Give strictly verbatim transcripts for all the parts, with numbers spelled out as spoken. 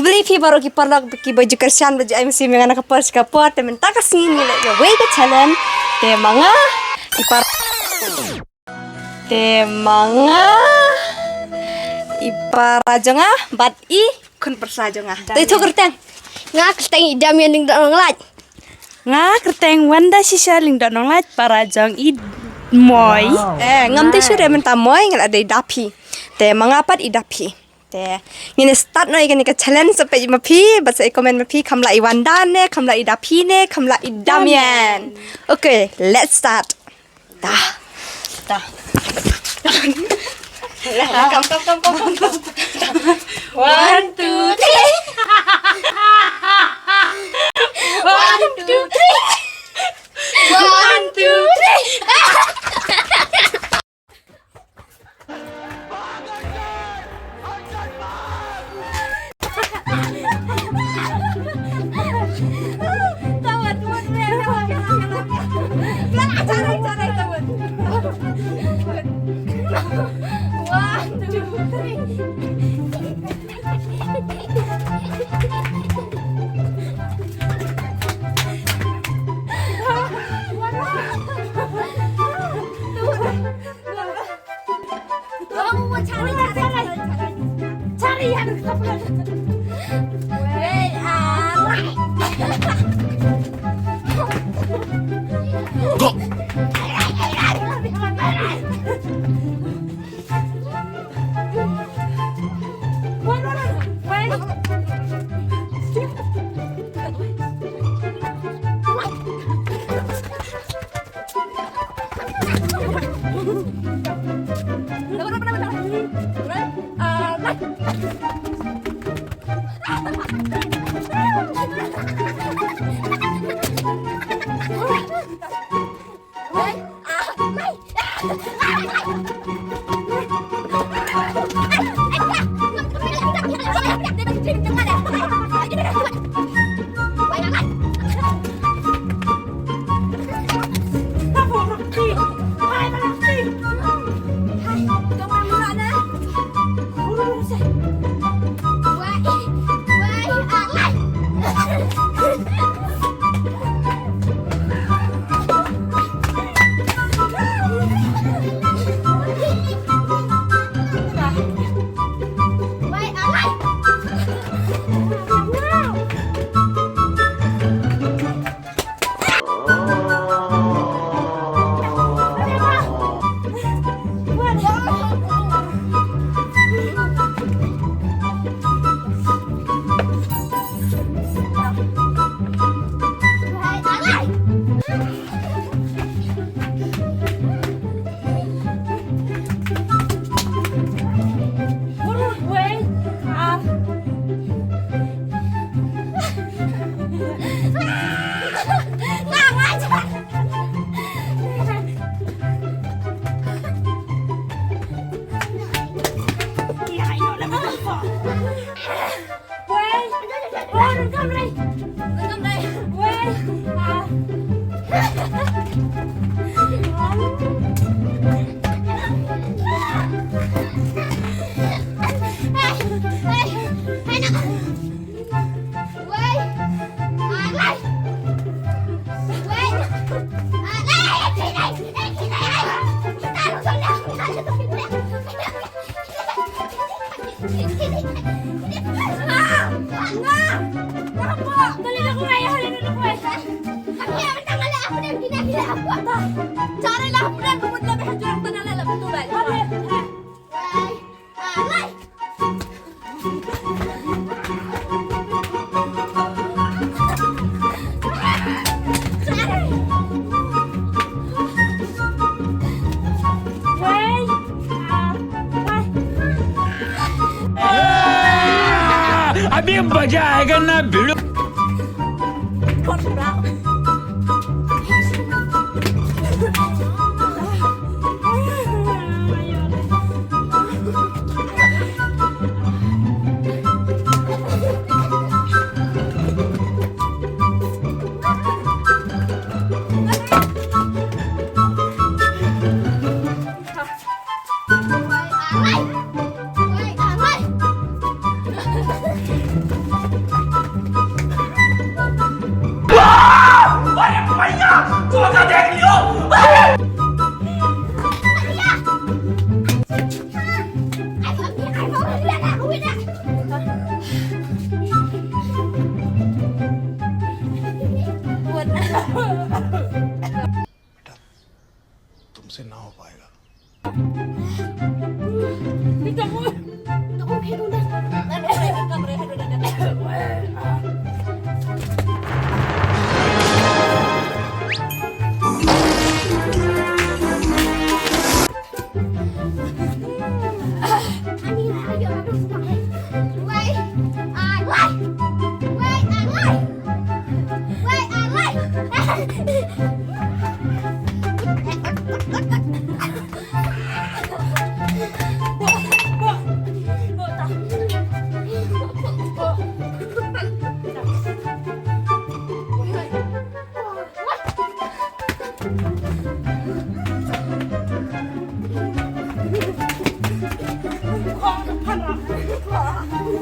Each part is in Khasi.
Khublei phi baroh ki paralok kiba ju kyrshan ba ju ai mynsiem ïa nga na ka por sha ka por, te mynta ka sngi ngi leh ïa kawei ka challenge. Te ma nga i para, te ma nga i para jong nga bad i khun pyrsa jong nga. Te to kyrteng. Nga kyrteng i Damian Lyngdoh Nonglait. Nga kyrteng Wanda Shisha Lyngdoh Nonglait, para jong i Moi. Eh, ngam dei shuh re mynta Moi, nga la dei da phi. Te ma nga pat i da phi. Te ngin start noh ïa kane ka challenge, sa peit ma phi bad sa comment ma phi, kham lah i Wanda ne, kham lah i da phi ne, kham lah i Damian. Okay, let's start. Da. Da. Come, come, come, come, come. One, two, three. One, two, three. One, two, three. One, two, three. अभी मजा आएगा ना भिड़ू।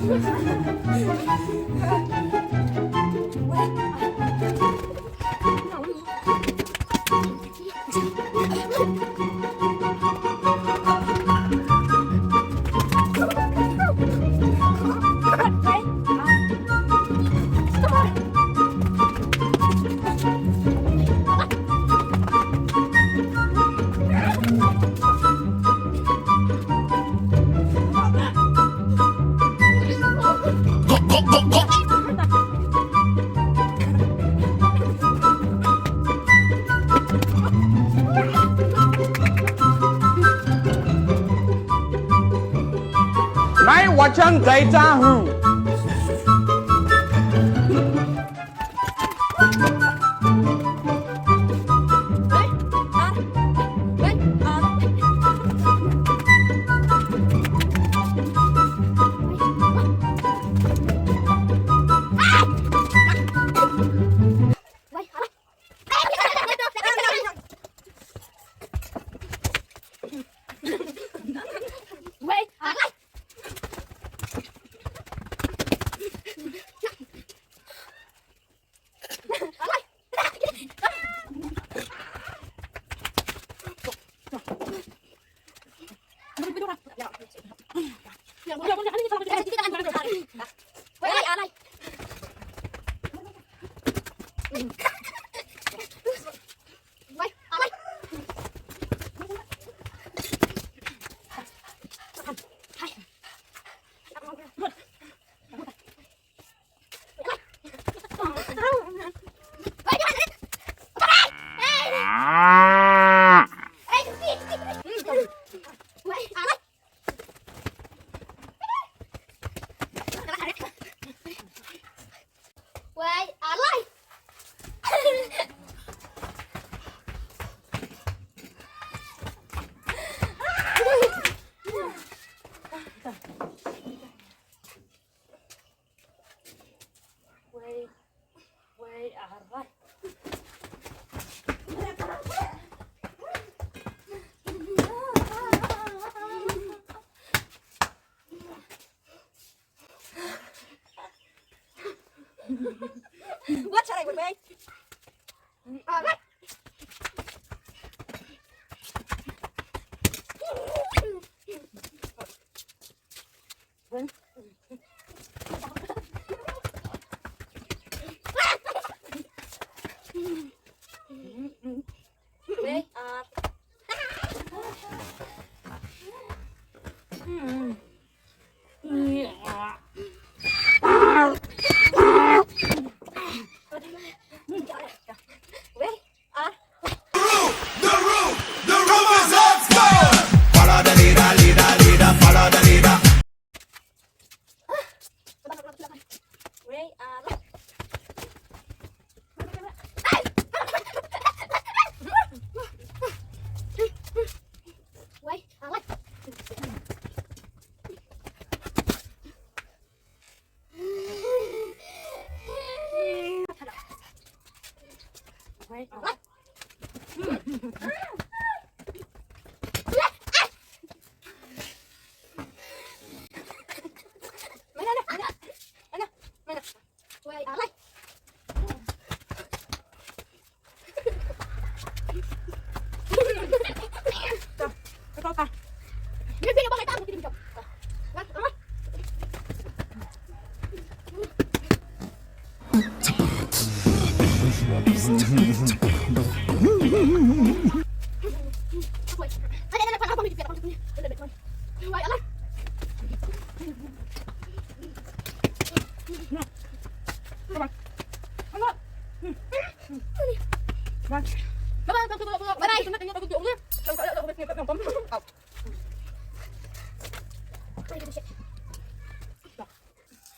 Nai wachang gaita hu. Wei, alai. Wei, wei, alai. What shall I wear?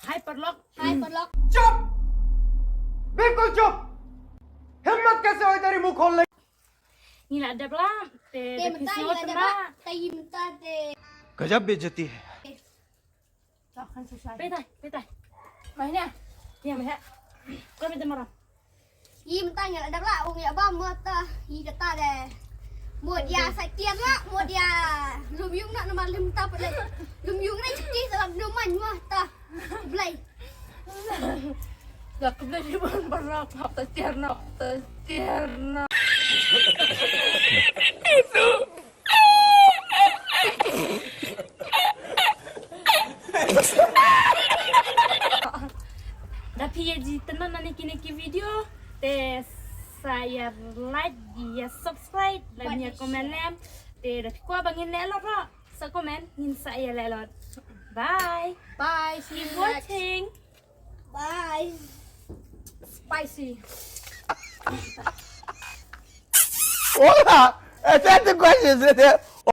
Hai paralok. Hai paralok. चुप, बिल्कुल चुप। हिम्मत कैसे हुई तेरी मुंह खोलने? Ngi la dep la te, te da mynta phi ngi la dep la. Te mynta te. गजब बेइज्जती है। Pei tai, pei tai. Mai ne? Ïa, mai ha. Ko pei tai marang. Ïa mynta ngi la dep la, ong ïa ba mata. Ïa kata de. Mo dia sa tiar la, mo dia lum ïung na, namar lum ta pele. Lum ïung ne chiti sa lum man mata. Blei. Dak blei di ban barak hap ta tiar na, ta tiar na. Da phi ïa ji tynnon na kine ki video te sa ïa like, ïa subscribe, la ïa comment lem. Te da phi kwah ba ngin leh lot ruh sa comment, ngin sa ïa leh lot. Bye. Bye. Keep watching. Bye. Spicy. Hola, esa es tu coche, ese